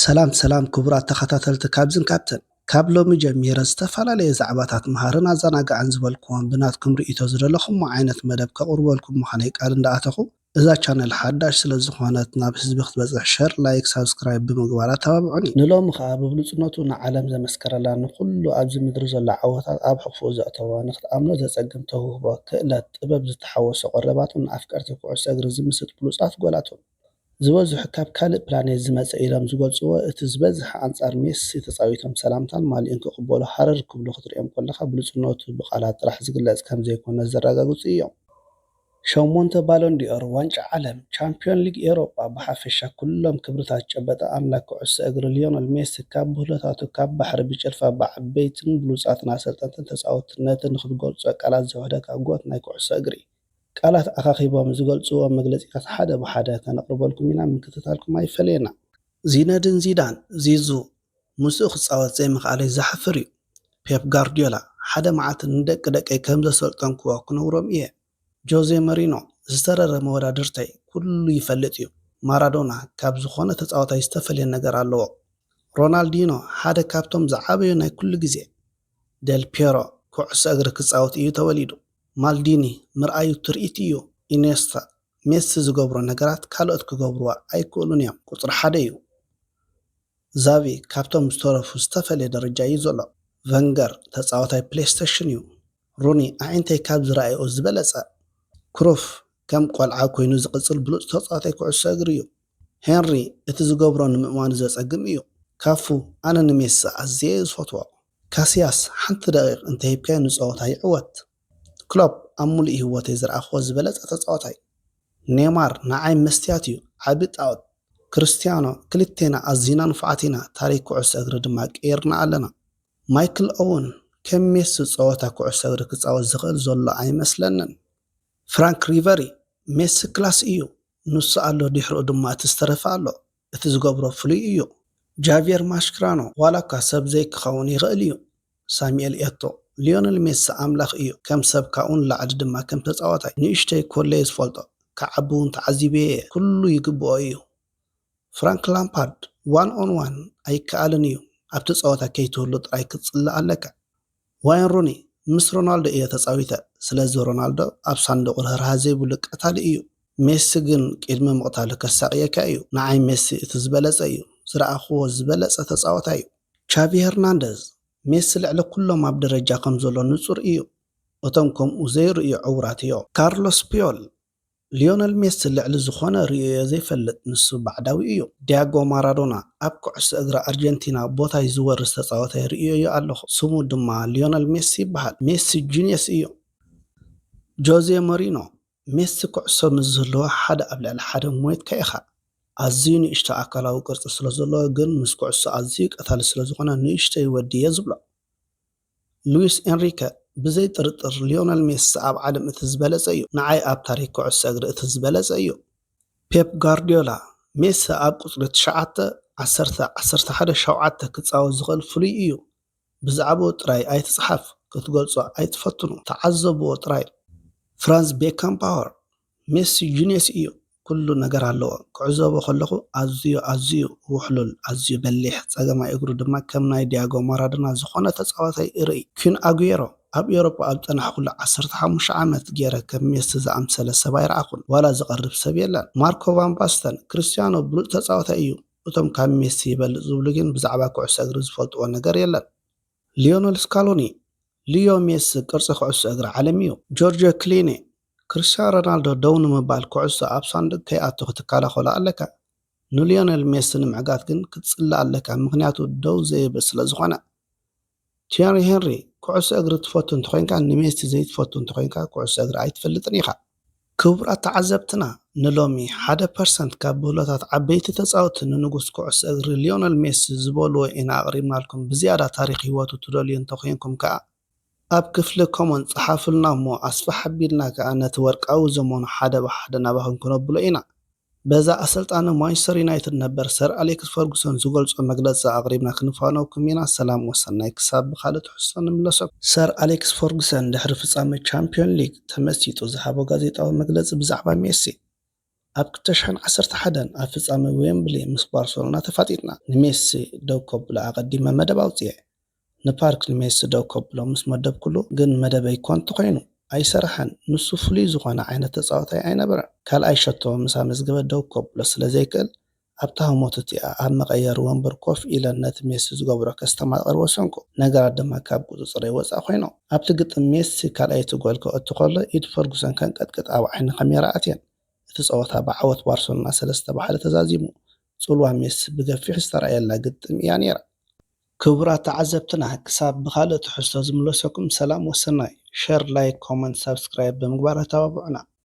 ሰላም ሰላም ክቡራት ተኸታተልቲ ካብዝን ካብተን፣ ካብ ሎሚ ጀሚረ ዝተፈላለየ ዛዕባታት መሃርን ኣዘናጋዕን ዝበልኩዎም ብናትኩም ርእይቶ ዝደለኹሞ ዓይነት መደብ ከቕርበልኩም ምዃነይ ቃል እንዳኣተኹ፣ እዛ ቻነል ሓዳሽ ስለ ዝኾነት ናብ ህዝቢ ክትበጽሕ ሸር፣ ላይክ፣ ሳብስክራይብ ብምግባር ኣተባብዑኒ። ንሎሚ ኸኣ ብብሉጽነቱ ንዓለም ዘመስከረላ ንኹሉ ኣብዚ ምድሪ ዘሎ ዓወታት ኣብ ሕቕፍኡ ዘእተወ ንኽትኣምኖ ዘጸግም ተውህቦ፣ ክእለት፣ ጥበብ ዝተሓወሶ ቀረባቱን ንኣፍቀርቲ ኩዕሶ እግሪ ዝምስጥ ብሉጻት ጎላቱን ዝበዝሑ ካብ ካልእ ፕላኔት ዝመጸ ኢሎም ዝገልጽዎ፣ እቲ ዝበዝሐ ኣንጻር ሜሲ ተጻዊቶም ሰላምታን ማልዩን ክቕበሉ ሃረር ክብሉ ክትርእዮም ከለኻ ብሉጽነቱ ብቓላት ጥራሕ ዝግለጽ ከም ዘይኮነ ዘረጋግጹ እዮም። ሸሞንተ ባሎን ዲኦር፣ ዋንጫ ዓለም፣ ቻምፒዮን ሊግ ኤውሮጳ፣ ብሓፈሻ ኩሎም ክብርታት ዝጨበጠ ኣምላክ ኩዕሶ እግሪ ሊዮነል ሜሲ ካብ ብህሎታቱ ካብ ባሕሪ ብጭልፋ ብዓበይትን ብሉጻትን ኣሰልጠንትን ተጻወትቲ ነቲ ንኽትገልጾ ቃላት ዘውሕደካ ጎት ናይ ኩዕሶ እግሪ። ቃላት ኣኻኺቦም ዝገልጽዎ መግለጺታት ሓደ ብሓደ ከነቕርበልኩም ኢና፣ ምክትታልኩም ኣይፈለየና። ዚነድን ዚዳን፣ ዚዙ፣ ምስኡ ክጻወት ዘይምኽኣለይ ዘሕፍር እዩ። ፔፕ ጋርዲዮላ፣ ሓደ መዓልቲ ንደቂ ደቀይ ከም ዘሰልጠንክዎ ክነግሮም እየ። ጆዜ መሪኖ፣ ዝተረረ መወዳድርተይ ኩሉ ይፈልጥ እዩ። ማራዶና፣ ካብ ዝኾነ ተጻዋታይ ዝተፈልየ ነገር ኣለዎ። ሮናልዲኖ፣ ሓደ ካብቶም ዝዓበዩ ናይ ኩሉ ግዜ። ደል ፒሮ፣ ኩዕሶ እግሪ ክጻወት እዩ ተወሊዱ። ማልዲኒ፣ ምርኣዩ ትርኢት እዩ። ኢኔስታ፣ ሜሲ ዝገብሮ ነገራት ካልኦት ክገብርዎ ኣይክእሉን እዮም። ቁጽሪ ሓደ እዩ። ዛቪ፣ ካብቶም ዝተረፉ ዝተፈልየ ደረጃ እዩ ዘሎ። ቨንገር፣ ተጻዋታይ ፕሌይስቴሽን እዩ። ሩኒ፣ ኣዒንተይ ካብ ዝረኣይኦ ዝበለጸ። ክሩፍ፣ ከም ቆልዓ ኮይኑ ዝቕጽል ብሉጽ ተጻዋታይ ኩዕሶ እግሪ እዩ። ሄንሪ፣ እቲ ዝገብሮ ንምእማኑ ዘጸግም እዩ። ካፉ፣ ኣነ ንሜሲ ኣዝየ እየ ዝፈትዎ። ካሲያስ፣ ሓንቲ ደቂቕ እንተሂብካዮ ንጸወታ ይዕወት። ክሎፕ፣ ኣብ ምሉእ ህይወተይ ዝረኣኽዎ ዝበለጸ ተጻዋታይ። ኔማር፣ ንዓይ መስትያት እዩ፣ ዓቢ ጣኦት። ክርስትያኖ፣ ክልቴና ኣዚና ንፉዓት ኢና፣ ታሪኽ ኩዕሶ እግሪ ድማ ቀይርና ኣለና። ማይክል ኦውን፣ ከም ሜሲ ጸወታ ኩዕሶ እግሪ ክጻወት ዝኽእል ዘሎ ኣይመስለንን። ፍራንክ ሪቨሪ፣ ሜሲ ክላስ እዩ፣ ንሱ ኣሎ፣ ድሕሪኡ ድማ እቲ ዝተረፈ ኣሎ። እቲ ዝገብሮ ፍሉይ እዩ። ጃቪየር ማሽክራኖ፣ ዋላ እኳ ሰብ ዘይክኸውን ይኽእል እዩ። ሳሙኤል ኤቶ፣ ሊዮነል ሜሲ ኣምላኽ እዩ፣ ከም ሰብ ካብኡ ንላዕሊ ድማ ከም ተጻዋታይ። ንእሽተይ ኮለየ ዝፈልጦ፣ ክዓቢ እውን ተዓዚበዮ እየ። ኩሉ ይግብኦ እዩ። ፍራንክ ላምፓርድ፣ ዋን ኦን ዋን ኣይከኣልን እዩ። ኣብቲ ጸወታ ከይትህሉ ጥራይ ክትጽላእ ኣለካ። ዋይን ሩኒ፣ ምስ ሮናልዶ እየ ተጻዊተ፣ ስለዚ ሮናልዶ ኣብ ሳንዱቕ ርህራሀ ዘይብሉ ቀታሊ እዩ። ሜሲ ግን ቅድሚ ምቕታሉ ከሳቕየካ እዩ። ንዓይ ሜሲ እቲ ዝበለጸ እዩ። ዝረኣኽዎ ዝበለጸ ተጻዋታይ እዩ። ቻቪ ሄርናንደዝ፣ ሜሲ ልዕሊ ኩሎም ኣብ ደረጃ ከም ዘሎ ንጹር እዩ። እቶም ከምኡ ዘይርእዩ ዕውራት እዮም። ካርሎስ ፒዮል፣ ሊዮነል ሜሲ ልዕሊ ዝኾነ ርእዮዮ ዘይፈልጥ፣ ንሱ ባዕዳዊ እዩ። ዲያጎ ማራዶና፣ ኣብ ኩዕሶ እግሪ ኣርጀንቲና ቦታ ዝወርስ ተጻዋታይ ርእዮዮ ኣለኹ። ስሙ ድማ ሊዮነል ሜሲ ይበሃል። ሜሲ ጂንየስ እዩ። ጆዜ ሞሪኖ፣ ሜሲ ኩዕሶ ምስ ዝህልዎ ሓደ ኣብ ልዕሊ ሓደ ሞይትካ ኢኻ። ኣዝዩ ንእሽቶ ኣካላዊ ቅርጺ ስለ ዘለዎ ግን ምስ ኩዕሶ ኣዝዩ ቀታሊ ስለ ዝኾነ ንእሽቶይ ወዲ እየ ዝብሎ። ሉዊስ ኤንሪከ፣ ብዘይ ጥርጥር ሊዮነል ሜሲ ኣብ ዓለም እቲ ዝበለጸ እዩ። ንዓይ ኣብ ታሪኽ ኩዕሶ እግሪ እቲ ዝበለጸ እዩ። ፔፕ ጋርዲዮላ፣ ሜሲ ኣብ ቁጽሪ ትሽዓተ፣ ዓሰርተ፣ ዓሰርተ ሓደ፣ ሸውዓተ ክጻወት ዝኽእል ፍሉይ እዩ። ብዛዕባኡ ጥራይ ኣይትጽሓፍ፣ ክትገልጾ ኣይትፈትኑ፣ ተዓዘብዎ ጥራይ። ፍራንዝ ቤካንባወር፣ ሜሲ ጂንየስ እዩ፣ ኩሉ ነገር ኣለዎ። ክዕዘቦ ከለኹ ኣዝዩ ኣዝዩ ውሕሉል፣ ኣዝዩ በሊሕ፣ ጸገማይ እግሩ ድማ ከም ናይ ዲያጎ ማራዶና ዝኾነ ተጻዋታይ እርኢ። ኩን ኣጉዌሮ፣ ኣብ ኤውሮጳ ኣብ ጸናሕኩሉ ዓሰርተ ሓሙሽተ ዓመት ገይረ ከም ሜሲ ዝኣምሰለ ሰብ ኣይረኣኹን፣ ዋላ ዝቐርብ ሰብ የለን። ማርኮ ቫን ባስተን፣ ክርስትያኖ ብሉጽ ተጻዋታይ እዩ፣ እቶም ካብ ሜሲ ይበልጽ ዝብሉ ግን ብዛዕባ ኩዕሶ እግሪ ዝፈልጥዎ ነገር የለን። ሊዮነል ስካሎኒ፣ ሊዮ ሜሲ ቅርጺ ኩዕሶ እግሪ ዓለም እዩ። ጆርጆ ክሊኒ፣ ክርስትያኖ ሮናልዶ ደው ንምባል ኩዕሶ ኣብ ሳንዱቕ ከይኣቱ ክትከላኸሎ ኣለካ። ንሊዮነል ሜሲ ንምዕጋት ግን ክትጽሊ ኣለካ፣ ምኽንያቱ ደው ዘይብል ስለ ዝኾነ። ቲየሪ ሄንሪ፣ ኩዕሶ እግሪ ትፈቱ እንተኾይንካ፣ ንሜሲ ዘይትፈቱ እንተኾይንካ፣ ኩዕሶ እግሪ ኣይትፈልጥን ኢኻ። ክቡራት ተዓዘብትና፣ ንሎሚ ሓደ ፐርሰንት ካብ ብህሎታት ዓበይቲ ተጻወትቲ ንንጉስ ኩዕሶ እግሪ ሊዮነል ሜሲ ዝበልዎ ኢና ኣቕሪብናልኩም። ብዝያዳ ታሪኽ ህይወቱ ትደልዩ እንተኾይንኩም ከኣ፣ ኣብ ክፍሊ ኮመንት ጸሓፉልና እሞ ኣስፍሕ ኣቢልና ከኣ ነቲ ወርቃዊ ዘመኑ ሓደ ብሓደ ናባኹም ክነብሎ ኢና። በዛ ኣሰልጣኒ ማንቸስተር ዩናይትድ ነበር ሰር ኣሌክስ ፈርጉሰን ዝገልጾ መግለጺ ኣቕሪብና ክንፋነወኩም ኢና። ሰላም ወሰናይ ክሳብ ብኻልእ ትሕዝቶ ንምለሰኩም። ሰር ኣሌክስ ፈርጉሰን ድሕሪ ፍጻመ ቻምፒዮን ሊግ ተመሲጡ ዝሃቦ ጋዜጣዊ መግለጺ ብዛዕባ ሜሲ። ኣብ ክልተ ሽሕን ዓሰርተ ሓደን ኣብ ፍጻመ ዌምብሊ ምስ ባርሰሎና ተፋጢጥና። ንሜሲ ደው ከብሎ ኣቐዲመ መደብ ኣውጽኤ። ንፓርክ ንሜሲ ደው ከብሎ ምስ መደብኩሉ ግን መደበይ ኮንቱ ኮይኑ ኣይሰራሓን። ንሱ ፍሉይ ዝኾነ ዓይነት ተጻዋታይ ኣይነበረን። ካልኣይ ሸቶ ምስ ኣመዝገበ ደው ከብሎ ስለ ዘይክእል ኣብታ ህሞት እቲኣ ኣብ መቐየሪ ወንበር ኮፍ ኢለን ነቲ ሜሲ ዝገብሮ ከስተማቕር ወሰንኩ። ነገራት ድማ ካብ ቁጽጽረይ ወጻኢ ኮይኖም። ኣብቲ ግጥም ሜሲ ካልኣይቲ ጎል ከእቱ ከሎ ኢድ ፈርጉሰን ከንቀጥቅጥ ኣብ ዓይኒ ካሜራ ኣትየን። እቲ ጸወታ ብዓወት ባርሰሎና ሰለስተ ብሓደ ተዛዚሙ። ጽልዋ ሜሲ ብገፊሕ ዝተራእየላ ግጥም እያ ነይራ። ክቡራት ተዓዘብትና፣ ክሳብ ብኻልእ ትሕዝቶ ዝምለሰኩም ሰላም ወሰናይ። ሸር፣ ላይክ፣ ኮመንት፣ ሳብስክራይብ ብምግባር ኣተባብዑና።